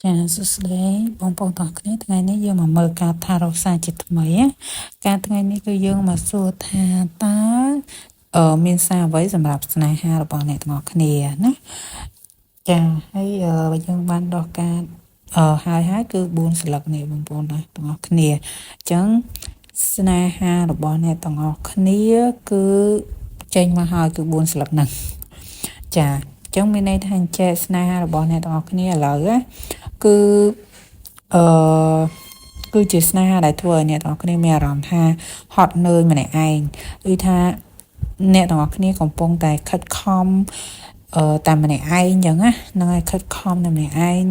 ចាសួស្តីបងប្អូនទាំងអស់គ្នាថ្ងៃនេះយើងមកមើលការថារសាជាថ្មីណាការថ្ងៃនេះគឺយើងមកសួរថាតើមានសារអ្វីសម្រាប់ស្នេហារបស់អ្នកទាំងអស់គ្នាណាចាហើយយើងបានដោះការហើយហើយគឺ4ស្លឹកនេះបងប្អូនទាំងអស់គ្នាអញ្ចឹងស្នេហារបស់អ្នកទាំងអស់គ្នាគឺចេញមកហើយគឺ4ស្លឹកហ្នឹងចាអញ្ចឹងមានន័យថាអញ្ចេះស្នេហារបស់អ្នកទាំងអស់គ្នាឥឡូវណាគឺអឺគឺជាស្នេហាដែលធ្វើឲ្យអ្នកទាំងអស់គ្នាមានអារម្មណ៍ថាហត់នឿយម្នាក់ឯងឬថាអ្នកទាំងអស់គ្នាកំពុងតែខិតខំតែម្នាក់ឯងអញ្ចឹងណាហ្នឹងហើយខិតខំតែម្នាក់ឯង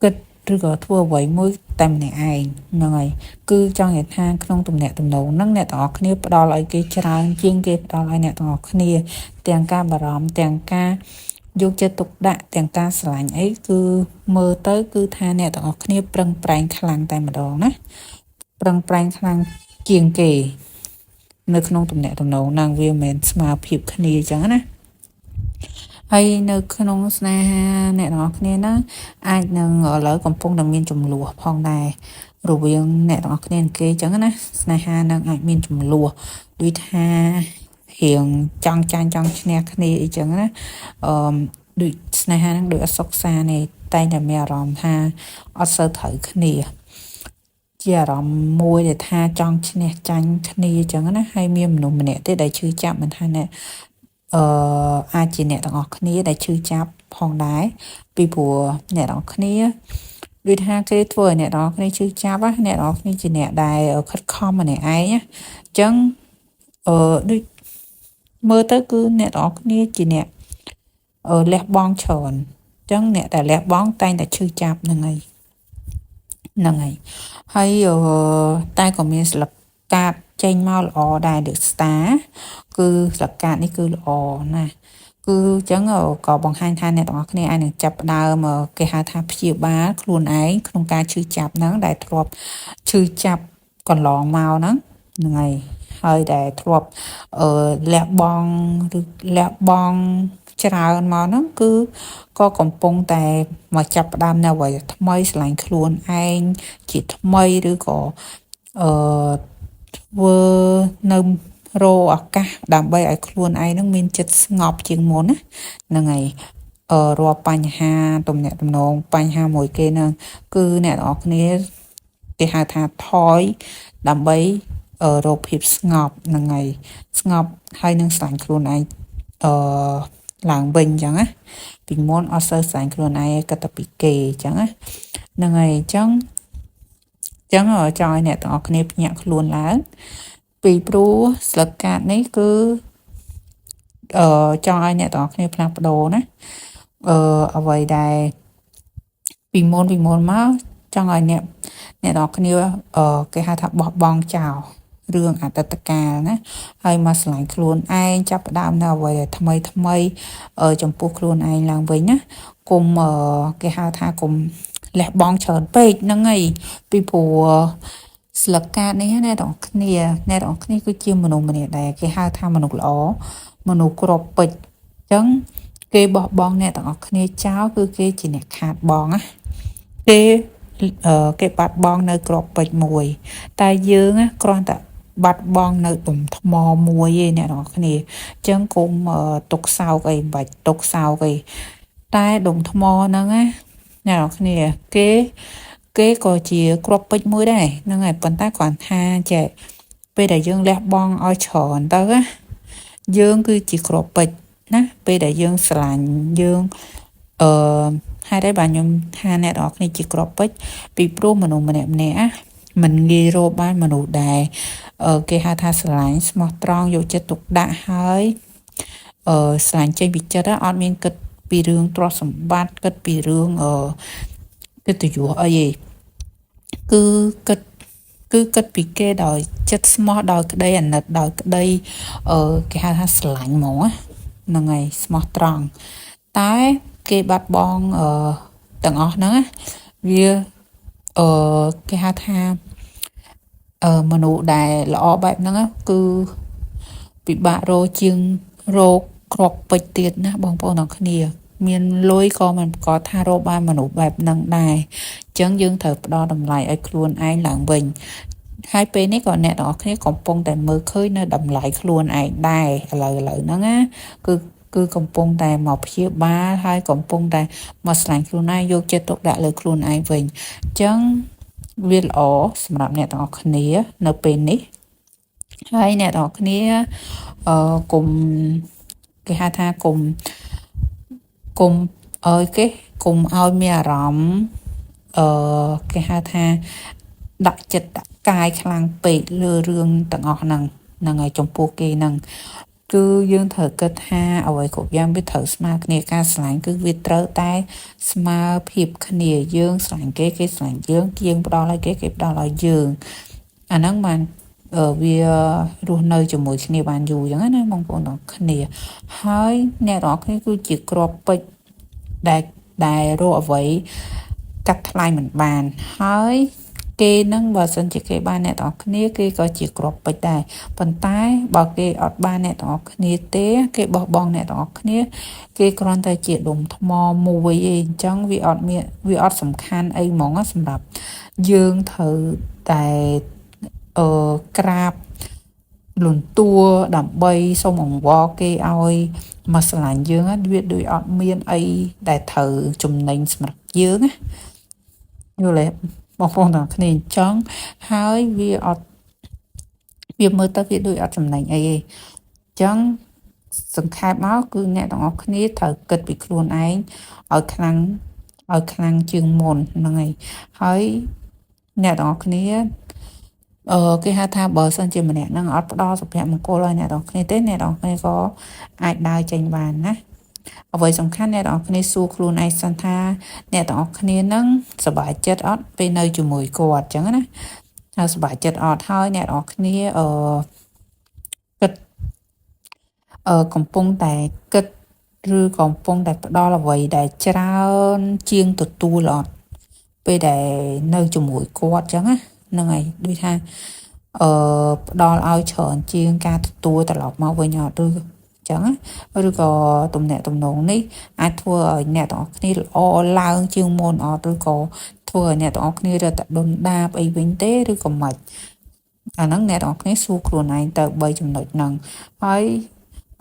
គិតឬក៏ធ្វើអ្វីមួយតែម្នាក់ឯងហ្នឹងហើយគឺចង់និយាយថាក្នុងទំនាក់ទំនងហ្នឹងអ្នកទាំងអស់គ្នាផ្ដល់ឲ្យគេច្រើនជាងគេផ្ដល់ឲ្យអ្នកទាំងអស់គ្នាទាំងការបារម្ភទាំងការយកចិត្តទុកដាក់ទាំងការស្រឡាញ់អីគឺមើលទៅគឺថាអ្នកទាំងអស់គ្នាប្រឹងប្រែងខ្លាំងតែម្ដងណាប្រឹងប្រែងខ្លាំងជាងគេនៅក្នុងទំនាក់ទំនងហ្នឹងវាមិនមែនស្មើភាពគ្នាអញ្ចឹងណាហើយនៅក្នុងស្នេហាអ្នកទាំងអស់គ្នាហ្នឹងអាចនឹងឥឡូវកំពុងតែមានចំនួនផងដែររវាងអ្នកទាំងអស់គ្នានិងគេអញ្ចឹងណាស្នេហានឹងអាចមានចំនួនដូចថារៀងចង់ចាញ់ចង់ឈ្នះគ្នាអីចឹងណាអឺដូចស្នេហាហ្នឹងដូចអត់សុខសាន្តទេតែងតែមានអារម្មណ៍ថាអត់សូវត្រូវគ្នាជាអារម្មណ៍មួយដែលថាចង់ឈ្នះចាញ់គ្នាអញ្ចឹងណាហើយមានមនុស្សម្នាក់ទេដែលឈឺចាប់មិនថាអ្នកអាចជាអ្នកទាំងអស់គ្នាដែលឈឺចាប់ផងដែរពីព្រោះអ្នកទាំងអស់គ្នាដូចថាគេធ្វើឲ្យអ្នកទាំងអស់គ្នាឈឺចាប់ណាអ្នកទាំងអស់គ្នាជាអ្នកដែលខិតខំម្នាក់ឯងណាអញ្ចឹងដូចមើលទៅគឺអ្នកទាំងអស់គ្នាជាអ្នកលះបង់ច្រើនអញ្ចឹងអ្នកដែលលះបង់តែងតែឈឺចាប់ហ្នឹងហើយហ្នឹងហើយហើយតែក៏មានស្លឹកកាតចេញមកល្អដែរ The Star គឺស្លឹកកាតនេះគឺល្អណាស់គឺអញ្ចឹងក៏បង្ហាញថាអ្នកទាំងអស់គ្នាអាចនឹងចាប់ផ្ដើមគេហៅថាព្យាបាលខ្លួនឯងក្នុងការឈឺចាប់ហ្នឹងដែលធ្លាប់ឈឺចាប់កន្លងមកហ្នឹងហ្នឹងហើយហើយដែលធ្លាប់លះបង់ឬលះបង់ច្រើនមកហ្នឹងគឺក៏កំពុងតែមកចាប់ផ្ដើមនៅអ្វីថ្មីស្រឡាញ់ខ្លួនឯងជាថ្មីឬក៏អឺធ្វើនៅរោឱកាសដើម្បីឲ្យខ្លួនឯងនឹងមានចិត្តស្ងប់ជាងមុនណាហ្នឹងហើយរាល់បញ្ហាទំនាក់ទំនងបញ្ហាមួយគេហ្នឹងគឺអ្នកទាំងអស់គ្នាគេហៅថាថយដើម្បីរកភាពស្ងប់ហ្នឹងហើយស្ងប់ហើយនឹងស្រឡាញ់ខ្លួនឯងអឺឡើងវិញអញ្ចឹងណាពីមុនអត់សូវស្រឡាញ់ខ្លួនឯងគិតតែពីគេអញ្ចឹងណាហ្នឹងហើយអញ្ចឹងចង់ឲ្យអ្នកទាំងអស់គ្នាភ្ញាក់ខ្លួនឡើងពីព្រោះស្លឹកកាតនេះគឺចង់ឲ្យអ្នកទាំងអស់គ្នាផ្លាស់ប្ដូរណាអ្វីដែលពីមុនពីមុនមកចង់ឲ្យអ្នកអ្នកទាំងអស់គ្នាគេហៅថាបោះបង់ចោលរឿងអតីតកាលណាហើយមកស្រឡាញ់ខ្លួនឯងចាប់ផ្ដើមនៅអ្វីដែលថ្មីថ្មីចំពោះខ្លួនឯងឡើងវិញណាគុំគេហៅថាគុំលះបង់ច្រើនពេកហ្នឹងហើយពីព្រោះស្លឹកកាតនេះណាអ្នកទាំងគ្នាអ្នកទាំងគ្នាគឺជាមនុស្សម្នាក់ដែលគេហៅថាមនុស្សល្អមនុស្សក្របពេជ្រអញ្ចឹងគេបោះបង់អ្នកទាំងអស់គ្នាចោលគឺគេជាអ្នកខាតបង់ណាគេគេបាត់បង់នៅក្របពេជ្រមួយ តែយើងគ្រាន់តែបាត់បង់នៅដុំថ្មមួយឯងអ្នកទាំងអស់គ្នាអញ្ចឹងគុំទុកសោកអីមិនបាច់ទុកសោកអីតែដុំថ្មហ្នឹងណាអ្នកទាំងអស់គ្នាគេគេក៏ជាក្របពេជ្រមួយដែរហ្នឹងហើយប៉ុន្តែគ្រាន់ថាចេះពេលដែលយើងលះបង់ឲ្យច្រើនទៅណាយើងគឺជាក្របពេជ្រណាពេលដែលយើងស្រឡាញ់យើងអឺហេតុអីបាទខ្ញុំថាអ្នកទាំងអស់គ្នាជាក្របពេជ្រពីព្រោះមនុស្សម្នាក់ម្នាក់ណាមិនងាយរកបានមនុស្សដែលគេហៅថាស្រឡាញ់ស្មោះត្រង់យកចិត្តទុកដាក់ហើយស្រឡាញ់ចេញពីចិត្តអត់មានគិតពីរឿងទ្រព្យសម្បត្តិគិតពីរឿងកិត្តិយសអីទេគឺគិតគឺគិតពីគេដោយចិត្តស្មោះដោយក្តីអាណិតដោយក្តីគេហៅថាស្រឡាញ់ហ្មងហ្នឹងហើយស្មោះត្រង់តែគេបាត់បង់ទាំងអស់ហ្នឹងវាគេហៅថាមនុស្សដែលល្អបែបហ្នឹងគឺពិបាករកជាងរកគ្រាប់ពេជ្រទៀតណាបងប្អូនទាំងគ្នា មានលុយក៏មិនប្រកាសថារកបានមនុស្សបែបហ្នឹងដែរអញ្ចឹងយើងត្រូវផ្ដល់តម្លៃឲ្យខ្លួនឯងឡើងវិញហើយពេលនេះក៏អ្នកទាំងអស់គ្នាកំពុងតែមើលឃើញនៅតម្លៃខ្លួនឯងដែរឥឡូវហ្នឹងណាគឺកំពុងតែមកព្យាបាលហើយកំពុងតែមកស្រឡាញ់ខ្លួនឯងយកចិត្តទុកដាក់លើខ្លួនឯងវិញអញ្ចឹងវាល្អសម្រាប់អ្នកទាំងអស់គ្នានៅពេលនេះហើយអ្នកទាំងអស់គ្នាកុំគេហៅថាកុំកុំអើយគេកុំឲ្យមានអារម្មណ៍គេហៅថាដាក់ចិត្តដាក់កាយខ្លាំងពេកលើរឿងទាំងអស់ហ្នឹងហ្នឹងហើយចំពោះគេហ្នឹងគឺយើងត្រូវគិតថាអ្វីគ្រប់យ៉ាងវាត្រូវស្មើគ្នាការស្រឡាញ់គឺវាត្រូវតែស្មើភាពគ្នាយើងស្រឡាញ់គេគេស្រឡាញ់យើងយើងផ្ដល់ឲ្យគេគេផ្ដល់ឲ្យយើងអាហ្នឹងបានវារស់នៅជាមួយគ្នាបានយូរអញ្ចឹងណាបងប្អូនទាំងគ្នាហើយអ្នកទាំងអស់គ្នាគឺជាក្របពេជ្រដែលរកអ្វីកាត់ថ្លៃមិនបានហើយគេនឹងបើសិនជាគេបានអ្នកទាំងអស់គ្នាគេក៏ជាក្របពេជ្រដែរប៉ុន្តែបើគេអត់បានអ្នកទាំងអស់គ្នាទេគេបោះបង់អ្នកទាំងអស់គ្នាគេគ្រាន់តែជាដុំថ្មមួយឯងអញ្ចឹងវាអត់មានវាអត់សំខាន់អីហ្មងសម្រាប់យើងត្រូវតែក្រាបលន្តួដើម្បីសុំអង្វរគេឲ្យមកស្រឡាញ់យើងវាដូចអត់មានអីដែលត្រូវចំណេញសម្រាប់យើងណាយល់ទេបងប្អូនទាំងគ្នាអញ្ចឹងហើយវាអត់វាមើលទៅវាដូចអត់ចំណេញអីទេអញ្ចឹងសង្ខេបមកគឺអ្នកទាំងអស់គ្នាត្រូវគិតពីខ្លួនឯងឲ្យខ្លាំងឲ្យខ្លាំងជាងមុនហ្នឹងហើយហើយអ្នកទាំងអស់គ្នាគេហៅថាបើសិនជាម្នាក់ហ្នឹងអត់ផ្ដល់សុភមង្គលឲ្យអ្នកទាំងអស់គ្នាទេអ្នកទាំងអស់គ្នាក៏អាចដើរចេញបានណាអ្វីសំខាន់អ្នកទាំងអស់គ្នាសួរខ្លួនឯងសិនថាអ្នកទាំងអស់គ្នានឹងសប្បាយចិត្តអត់ពេលនៅជាមួយគាត់អញ្ចឹងណាហើយសប្បាយចិត្តអត់ហើយអ្នកទាំងអស់គ្នាគិតកំពុងតែគិតឬកំពុងតែផ្ដល់អ្វីដែលច្រើនជាងទទួលអត់ពេលដែលនៅជាមួយគាត់អញ្ចឹងណាហ្នឹងហើយដូចថាផ្ដល់ឲ្យច្រើនជាងការទទួលត្រឡប់មកវិញអត់ឬចឹងឬក៏ទំនាក់ទំនងនេះអាចធ្វើឲ្យអ្នកទាំងអស់គ្នាល្អឡើងជាងមុនអត់ឬក៏ធ្វើឲ្យអ្នកទាំងអស់គ្នារត់តែដុនដាបអីវិញទេឬក៏មិនអាហ្នឹងអ្នកទាំងអស់គ្នាសួរខ្លួនឯងទៅ3ចំណុចហ្នឹងហើយ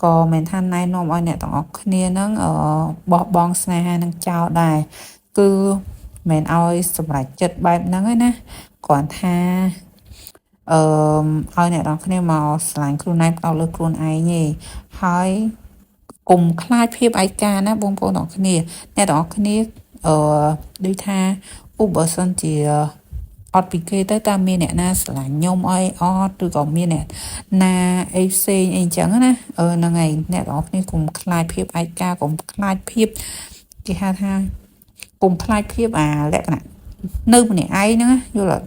ក៏មិនថាណែនាំឲ្យអ្នកទាំងអស់គ្នាហ្នឹងបោះបង់ស្នេហានឹងចោលដែរគឺមិនឲ្យសម្រេចចិត្តបែបហ្នឹងឯណាគ្រាន់ថាឲ្យអ្នកទាំងគ្នាមកស្រឡាញ់ខ្លួនឯងផ្ដោតលើខ្លួនឯងទេហើយកុំខ្លាចភាពឯកាណាបងប្អូនទាំងគ្នាអ្នកទាំងអស់គ្នាដូចថាឧបសិនជាអត់ពីគេទៅតើមានអ្នកណាស្រឡាញ់ខ្ញុំអីអត់ឬក៏មានអ្នកណាអីផ្សេងអីចឹងណាហ្នឹងហើយអ្នកទាំងអស់គ្នាកុំខ្លាចភាពឯកាកុំខ្លាចភាពគេហៅថាកុំខ្លាចភាពអាលក្ខណៈនៅម្នាក់ឯងហ្នឹងយល់អត់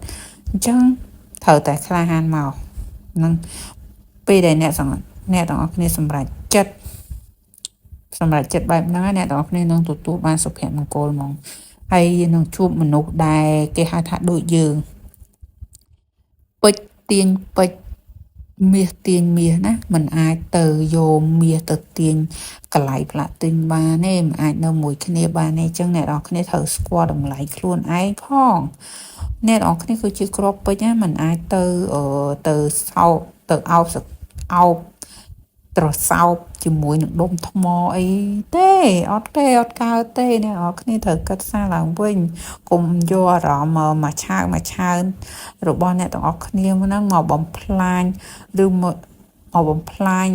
អញ្ចឹងត្រូវតែក្លាហានមកនឹងពេលដែលអ្នកទាំងអស់គ្នាសម្រេចចិត្តបែបហ្នឹងអ្នកទាំងអស់គ្នានឹងទទួលបានសុភមង្គលហ្មងហើយនឹងជួបមនុស្សដែលគេហៅថាដូចយើងពេជ្រទាញពេជ្រមាសទាញមាសណាมันអាចទៅយកមាសទៅទាញកលៃផ្លាទីនបានទេมันអាចនៅមួយគ្នាបានទេអញ្ចឹងអ្នកទាំងអស់គ្នាត្រូវស្គាល់តម្លៃខ្លួនឯងផងអ្នកទាំងអស់គ្នាគឺជាក្របពេជ្រណាมันអាចទៅទៅសោកទៅអោបអោបត្រសោបជាមួយនឹងដុំថ្មអីទេអត់ទេអត់កើតទេអ្នកនរគ្នាត្រូវគិតសារឡើងវិញកុំយកអារម្មណ៍មួយឆាវមួយឆាវរបស់អ្នកទាំងអស់គ្នាហ្នឹងមកបំផ្លាញឬមកបំផ្លាញ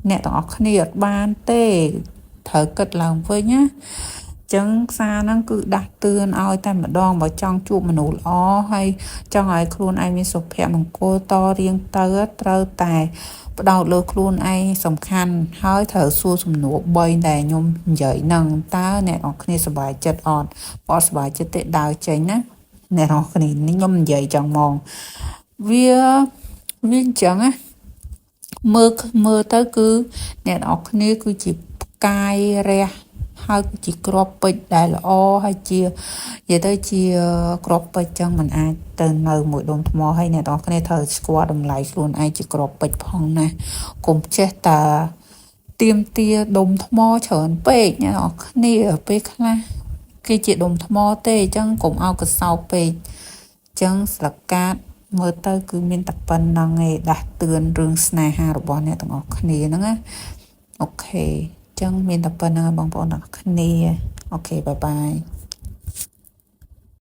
អ្នកទាំងអស់គ្នាអត់បានទេត្រូវគិតឡើងវិញណាចឹងសារហ្នឹងគឺដាស់តឿនឲ្យតែម្ដងបើចង់ជួបមនុស្សល្អហើយចង់ឲ្យខ្លួនឯងមានសុភមង្គលតរៀងទៅត្រូវតែផ្ដោតលើខ្លួនឯងសំខាន់ហើយត្រូវសួរសំណួរ3ដែលខ្ញុំនិយាយហ្នឹងតើអ្នកនរគ្នាសប្បាយចិត្តអត់បើអត់សប្បាយចិត្តទេដើរចេញណាអ្នកនរគ្នានេះខ្ញុំនិយាយចឹងហ្មងវាអញ្ចឹងណាមើលទៅគឺអ្នកនរគ្នាគឺជាផ្កាយរះហើយគឺជាក្របពេជ្រដែលល្អហើយជានិយាយទៅជាក្របពេជ្រចឹងมันអាចទៅនៅមួយដុំថ្មហើយអ្នកទាំងអស់គ្នាត្រូវស្គាល់តម្លៃខ្លួនឯងជាក្របពេជ្រផងណាកុំចេះតែ ទៀមទាដុំថ្មច្រើនពេកអ្នកនរគ្នាពេលខ្លះគេជាដុំថ្មទេអញ្ចឹងកុំឲ្យកសោពេកអញ្ចឹងស្លឹកកាតមើលទៅគឺមានតែប៉ុណ្្នឹងឯងដាស់តឿនរឿងស្នេហារបស់អ្នកទាំងអស់គ្នាហ្នឹងណា OK អញ្ចឹងមានតែប៉ុណ្្នឹងឯងបងប្អូនទាំងអស់គ្នា OK, bye bye.